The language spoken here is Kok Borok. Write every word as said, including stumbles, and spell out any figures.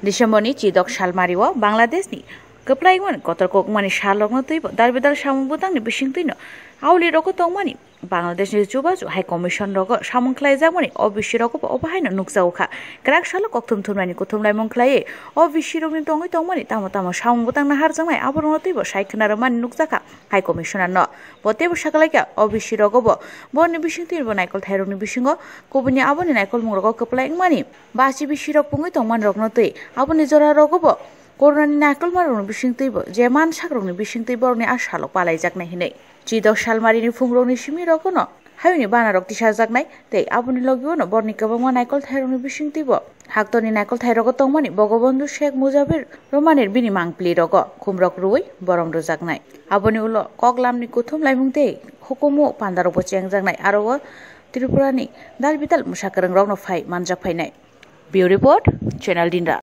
December ni chidok salmari o Bangladesh ni kwplaimani kotor kokmani salrokno twibo dal bidal samung bwtangni bisingtwino auli rogo tongmani Bangladesh ni chubachu High Commission rogo samung khlaijakmani O B C rogo bo obo haino nukjago kha. Kwrak salo kokthum thumnaini kuthumlaimung khlaiwi O B C rokni tongwi tongmani tamo tamo samung bwtangno harjaknai aborokno twibo sai khna rwmani nukjakha High Commissioner no. Bo teibo sakalaikha O B C rogo bo borni bisingtwi bo naikolthairokni bisingo kubuni aboni naikolmungrogo kwplai wngmani basi bisirok pungwi tongmanirokno twi aboni jorarogo bo Coronani naikolmarokni bisingtwibo je mansakrokni bisingtwi borokni a salok palaijaknai hinwi. Chidok salmarini phungrokni simirogono hayungni banarok tisajaknai tei aboni logiono borni kwbangma naikolthairokni bisingtwibo haktorni naikolthairogo tongmani Bogobondhu Sheikh Mujabir Romanir bini mangpilirogo khumrok rwui borom rwjaknai. Aboni ulo koklamni kuthum laimung tei hukumu pandarokbo chengjaknai aro o Tripurani dal bidal mwsakwrwngrokno phai manjak phainai. Bureau Report, Channel Dinra.